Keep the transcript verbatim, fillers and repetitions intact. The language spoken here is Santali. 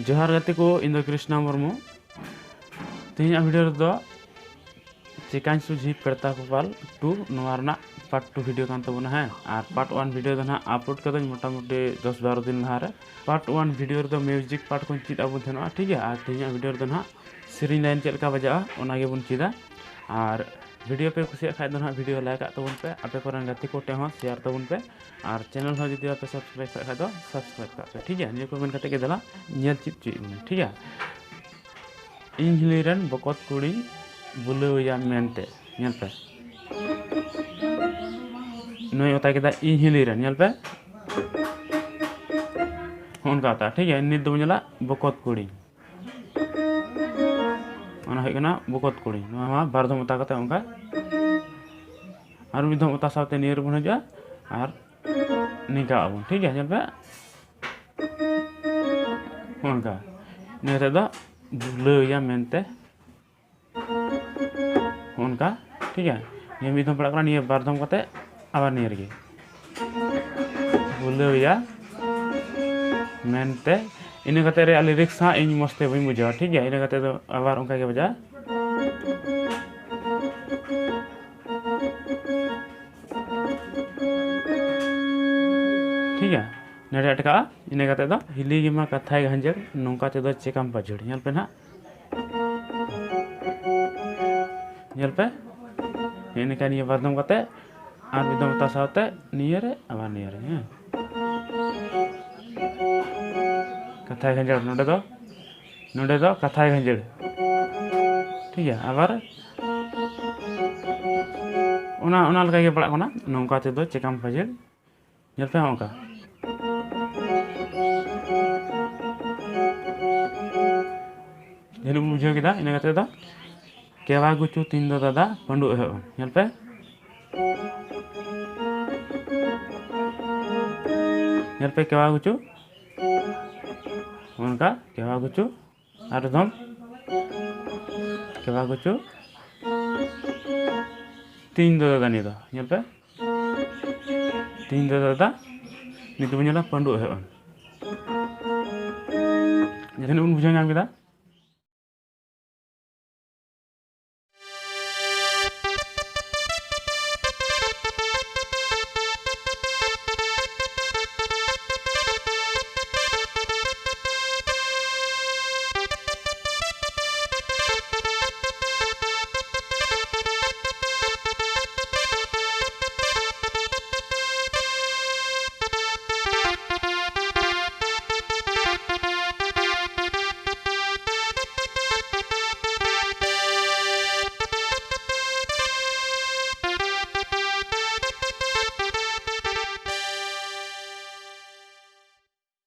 ᱡᱚᱦᱟᱨ ᱜᱟᱛᱮ ᱠᱚ, ᱤᱧ ᱫᱚ ᱠᱨᱤᱥᱱᱟ ᱢᱩᱨᱢᱩ᱾ ᱛᱮᱦᱮᱧᱟᱜ ᱵᱷᱤᱰᱤᱭᱳ ᱨᱮᱫᱚ ᱪᱮᱠᱟᱧ ᱥᱩᱡᱷᱤ ᱯᱮᱲᱛᱟ ᱠᱚᱯᱟᱞ ᱴᱩ, ᱱᱚᱣᱟ ᱨᱮᱱᱟᱜ ᱯᱟᱨᱴ ᱴᱩ ᱵᱷᱤᱰᱤᱭᱳ ᱠᱟᱱ ᱛᱟᱵᱚᱱᱟ᱾ ᱦᱮᱸ, ᱟᱨ ᱯᱟᱨᱴ ᱳᱣᱟᱱ ᱵᱷᱤᱰᱤᱭᱳ ᱫᱚ ᱱᱟᱦᱟᱜ ᱟᱯᱞᱳᱰ ᱠᱟᱹᱫᱟᱹᱧ ᱢᱚᱴᱟᱢᱩᱴᱤ ᱫᱚᱥ ᱵᱟᱨᱚ ᱫᱤᱱ ᱞᱟᱦᱟᱨᱮ᱾ ᱯᱟᱨᱴ ᱳᱣᱟᱱ ᱵᱷᱤᱰᱤᱭᱳ ᱨᱮᱫᱚ ᱢᱤᱭᱩᱡᱤᱠ ᱯᱟᱨᱴ ᱠᱚᱧ ᱪᱮᱫ ᱟᱵᱚᱱ ᱛᱟᱦᱮᱱᱟ, ᱴᱷᱤᱠ ᱜᱮᱭᱟ? ᱟᱨ ᱛᱮᱦᱮᱧᱟᱜ ᱵᱷᱤᱰᱤᱭᱳ ᱨᱮᱫᱚ ᱱᱟᱦᱟᱜ ᱥᱮᱨᱮᱧ ᱞᱟᱭᱤᱱ ᱪᱮᱫ ᱞᱮᱠᱟ ᱵᱟᱡᱟᱜᱼᱟ, ᱚᱱᱟ ᱜᱮᱵᱚᱱ ᱪᱮᱫᱟ᱾ ᱟᱨ ᱵᱷᱤᱰᱤᱭᱳ ᱯᱮ ᱠᱩᱥᱤᱭᱟᱜ ᱠᱷᱟᱡ ᱫᱚ ᱱᱟᱦᱟᱜ ᱵᱷᱤᱰᱤᱭᱳ ᱞᱟᱭᱤᱠ ᱠᱟᱜ ᱛᱟᱵᱚᱱ ᱯᱮ, ᱟᱯᱮ ᱠᱚᱨᱮᱱ ᱜᱟᱛᱮ ᱠᱚ ᱴᱷᱮᱱ ᱦᱚᱸ ᱥᱮᱭᱟᱨ ᱛᱟᱵᱚᱱ ᱯᱮ᱾ ᱟᱨ ᱪᱮᱱᱮᱞ ᱦᱚᱸ ᱡᱩᱫᱤ ᱵᱟᱯᱮ ᱥᱟᱵᱥᱠᱨᱟᱭᱤᱵ ᱠᱟᱜ ᱠᱷᱟᱡ ᱫᱚ ᱥᱟᱵᱥᱠᱨᱟᱭᱤᱵ ᱠᱟᱜ ᱯᱮ, ᱴᱷᱤᱠ ᱜᱮᱭᱟ? ᱱᱤᱭᱟᱹ ᱠᱚ ᱢᱮᱱ ᱠᱟᱛᱮ ᱜᱮ ᱫᱮᱞᱟ ᱧᱮᱞ ᱪᱮᱫ ᱦᱚᱪᱚᱭᱮᱫ ᱵᱚᱱᱟ, ᱴᱷᱤᱠ ᱜᱮᱭᱟ? ᱤᱧ ᱦᱤᱞᱤ ᱨᱮᱱ ᱵᱚᱠᱚᱛ ᱠᱩᱲᱤᱧ ᱵᱩᱞᱟᱹᱣᱮᱭᱟ ᱢᱮᱱᱛᱮ, ᱧᱮᱞ ᱯᱮ᱾ ᱱᱩᱭ ᱚᱛᱟ ᱠᱮᱫᱟ ᱤᱧ ᱦᱤᱞᱤ ᱨᱮᱱ, ᱧᱮᱞ ᱯᱮ᱾ ᱦᱚᱸᱜᱼᱚ ᱱᱚᱝᱠᱟ ᱚᱛᱟ, ᱴᱷᱤᱠ ᱜᱮᱭᱟ? ᱱᱤᱛ ᱫᱚᱵᱚᱱ ᱧᱮᱞᱟ ᱵᱚᱠᱚᱛ ᱠᱩᱲᱤ᱾ ᱚᱱᱟ ᱦᱩᱭᱩᱜ ᱠᱟᱱᱟ ᱵᱚᱠᱚᱛ ᱠᱩᱲᱤ᱾ ᱱᱚᱣᱟ ᱢᱟ ᱵᱟᱨ ᱫᱷᱚᱢ ᱚᱛᱟ ᱠᱟᱛᱮ ᱚᱱᱠᱟ᱾ ᱟᱨ ᱢᱤᱫ ᱫᱷᱚᱢ ᱚᱛᱟ ᱥᱟᱶᱛᱮ ᱱᱤᱭᱟᱹ ᱨᱮᱵᱚᱱ ᱦᱤᱡᱩᱜᱼᱟ ᱟᱨ ᱱᱤᱝᱠᱟ ᱟᱵᱚᱱ, ᱴᱷᱤᱠ ᱜᱮᱭᱟ? ᱧᱮᱞ ᱯᱮ, ᱦᱚᱸᱜᱼᱚ ᱱᱚᱝᱠᱟ᱾ ᱱᱤᱭᱟᱹ ᱠᱟᱛᱮ ᱫᱚ ᱵᱩᱞᱟᱹᱣᱮᱭᱟ ᱢᱮᱱᱛᱮ, ᱦᱚᱸᱜᱼᱚ ᱱᱚᱝᱠᱟ, ᱴᱷᱤᱠ ᱜᱮᱭᱟ? ᱱᱤᱭᱟᱹ ᱢᱤᱫ ᱫᱷᱚᱢ ᱯᱟᱲᱟᱜ ᱠᱟᱱᱟ, ᱱᱤᱭᱟᱹ ᱵᱟᱨ ᱫᱷᱚᱢ ᱠᱟᱛᱮ ᱟᱵᱟᱨ ᱱᱤᱭᱟᱹ ᱨᱮᱜᱮ ᱵᱩᱞᱟᱹᱣᱮᱭᱟ ᱢᱮᱱᱛᱮ᱾ ᱤᱱᱟᱹ ᱠᱟᱛᱮ ᱨᱮᱭᱟᱜ ᱞᱤᱨᱤᱠᱥ ᱦᱟᱸᱜ ᱤᱧ ᱢᱚᱡᱽ ᱛᱮ ᱵᱟᱹᱧ ᱵᱩᱡᱷᱟᱹᱣᱟ, ᱴᱷᱤᱠ ᱜᱮᱭᱟ? ᱤᱱᱟᱹ ᱠᱟᱛᱮ ᱫᱚ ᱟᱵᱟᱨ ᱚᱱᱠᱟ ᱜᱮ ᱵᱟᱡᱟᱜᱼᱟ᱾ ᱴᱷᱤᱠ ᱜᱮᱭᱟ, ᱱᱚᱰᱮ ᱟᱴᱠᱟᱜᱼᱟ᱾ ᱤᱱᱟᱹ ᱠᱟᱛᱮ ᱫᱚ ᱦᱤᱞᱤ ᱜᱮᱢᱟ ᱠᱟᱛᱷᱟᱭ ᱜᱷᱟᱸᱡᱮᱲ, ᱱᱚᱝᱠᱟ ᱛᱮᱫᱚ ᱪᱮᱠᱟᱢ ᱯᱟᱹᱡᱷᱟᱹᱲ? ᱧᱮᱞ ᱯᱮ ᱱᱟᱦᱟᱜ, ᱧᱮᱞ ᱯᱮ, ᱱᱮᱜᱼᱮ ᱱᱤᱝᱠᱟ ᱱᱤᱭᱟᱹ ᱵᱟᱨ ᱫᱷᱚᱢ ᱠᱟᱛᱮ ᱟᱨ ᱢᱤᱫ ᱫᱷᱚᱢ ᱚᱛᱟ ᱥᱟᱶᱛᱮ ᱱᱤᱭᱟᱹ ᱨᱮ, ᱟᱵᱟᱨ ᱱᱤᱭᱟᱹ ᱨᱮ, ᱦᱮᱸ᱾ ᱠᱟᱛᱷᱟᱭ ᱜᱷᱟᱸᱡᱮᱲ, ᱱᱚᱰᱮ ᱫᱚ, ᱱᱚᱰᱮ ᱫᱚ ᱠᱟᱛᱷᱟᱭ ᱜᱷᱟᱸᱡᱮᱲ, ᱴᱷᱤᱠ ᱜᱮᱭᱟ? ᱟᱵᱟᱨ ᱚᱱᱟ, ᱚᱱᱟ ᱞᱮᱠᱟ ᱜᱮ ᱯᱟᱲᱟᱜ ᱠᱟᱱᱟ, ᱱᱚᱝᱠᱟ ᱛᱮᱫᱚ ᱪᱮᱠᱟᱢ ᱯᱟᱹᱡᱷᱟᱹᱲ? ᱧᱮᱞ ᱯᱮ ᱦᱚᱸᱜᱼᱚ ᱱᱚᱝᱠᱟ᱾ ᱡᱟᱹᱱᱤᱡ ᱵᱚᱱ ᱵᱩᱡᱷᱟᱹᱣ ᱠᱮᱫᱟ᱾ ᱤᱱᱟᱹ ᱠᱟᱛᱮ ᱫᱚ ᱠᱮᱣᱟ ᱜᱩᱪᱩ ᱛᱤᱧ ᱫᱚ ᱫᱟᱫᱟ ᱯᱟᱹᱰᱩ ᱮᱦᱚᱵ ᱮᱱ᱾ ᱧᱮᱞ ᱯᱮ, ᱧᱮᱞ ᱯᱮ ᱠᱮᱣᱟ ᱜᱩᱪᱩ, ᱚᱱᱠᱟ ᱠᱮᱣᱟ ᱜᱩᱪᱩ, ᱟᱨ ᱫᱷᱚᱢ ᱠᱮᱣᱟ ᱜᱩᱪᱩ ᱛᱤᱧ ᱫᱚ ᱫᱟᱫᱟ ᱱᱤᱭᱟᱹ ᱫᱚ᱾ ᱧᱮᱞ ᱯᱮ, ᱛᱤᱧ ᱫᱚ ᱫᱟᱫᱟ, ᱱᱤᱛ ᱵᱚᱱ ᱧᱮᱞᱟ ᱯᱟᱹᱰᱩ ᱮᱦᱚᱵ ᱮᱱ᱾ ᱡᱟᱹᱱᱤᱡ ᱵᱚᱱ ᱵᱩᱡᱷᱟᱹᱣ ᱧᱟᱢ ᱠᱮᱫᱟ᱾